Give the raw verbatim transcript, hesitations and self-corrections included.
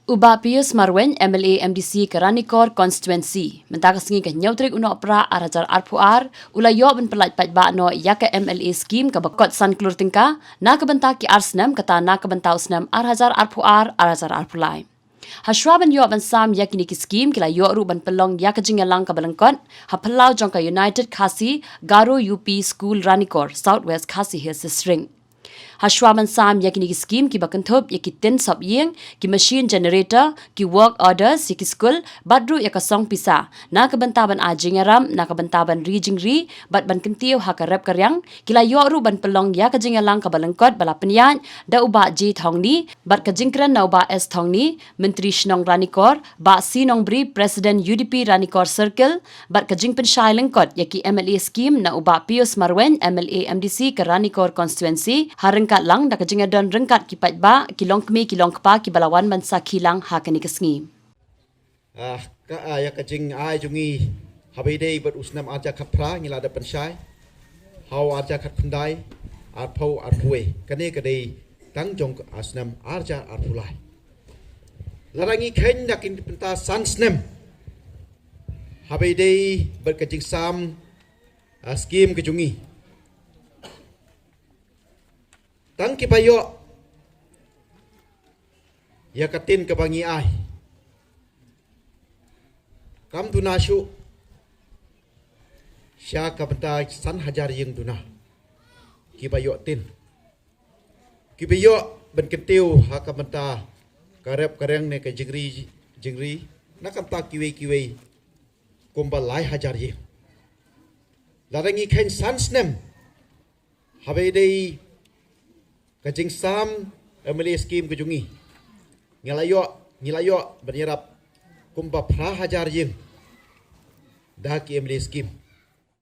U Bah Pius Marwein, M L A M D C ka Ranikor Constituency, mynta ka sngi ka hynñiew tarik u Nohprah ar hajar arphew ar, u la ïoh ban pyllait paidbah noh ïa ka M L A scheme kaba kot san klur tyngka, na ka bynta ki ar snem, kata na ka bynta u snem ar hajar arphew ar, ar hajar arphew lai. Hashwa ban ïoh ban sam ïa kine ki scheme, ki la ïoh ruh ban pynlong ïa ka jingïalang kaba lyngkot ha phyllaw jong ka United Khasi Garo U P School Ranikor, South West Khasi Hills District. Hashwa ban sam ïa kine ki scheme kiba kynthup ïa ki tin sop ïing, ki machine generator, ki work orders ïa ki skul, bad ruh ïa ka song pisa, na ka bynta ban ai jingïarap, na ka bynta ban ri jingri, bad ban kyntiew ha ka rep ka riang, ki la ïoh ruh ban pynlong ïa ka jingïalang kaba lyngkot ba la pynïaid da u Bah J Thongni, bad ka jingkren na u Bah S Thongni, Myntri Shnong Ranikor, Bah C Nongbri, President U D P Ranikor Circle, bad ka jingpynshai lyngkot ïa ki M L A scheme na u Bah Pius Marwein, M L A M D C ka Ranikor Constituency, ha ryngkat lang da ka jingïadon ryngkat ki paidbah, ki longkmie ki longkpa kiba la wan ban sakhi lang ha kane ka sngi. Ah, ka, ah, ïa ka jingai jong ngi haba ïadei bad u snem ar hajar khatphra ngi la dep pynshai. Ha u ar hajar khatkhyndai, arphew, arphew wei. Kane ka dei tang jong ka, ah, snem ar hajar arphew lai. Lada ngi kheiñ na ki bynta san snem haba ïadei bad ka jingsam, ah, scheme ka jong ngi. Tang kiba ïoh ïa ka tin kaba ngi ai, kam duna shuh sha ka bynta san hajar ïing duna kiba ïoh tin. Kiba ïoh ban kyntiew ha ka bynta ka rep ka riang ne ka jingri, jingri, na ka bynta kiwei kiwei kumba lai hajar ïing. Lada ngi kheiñ san snem haba ïadei ka jingsam M L A scheme ka jong ngi, ngi la ïoh, ngi la ïoh ban ïarap kumba phra hajar ïing da ki M L A scheme.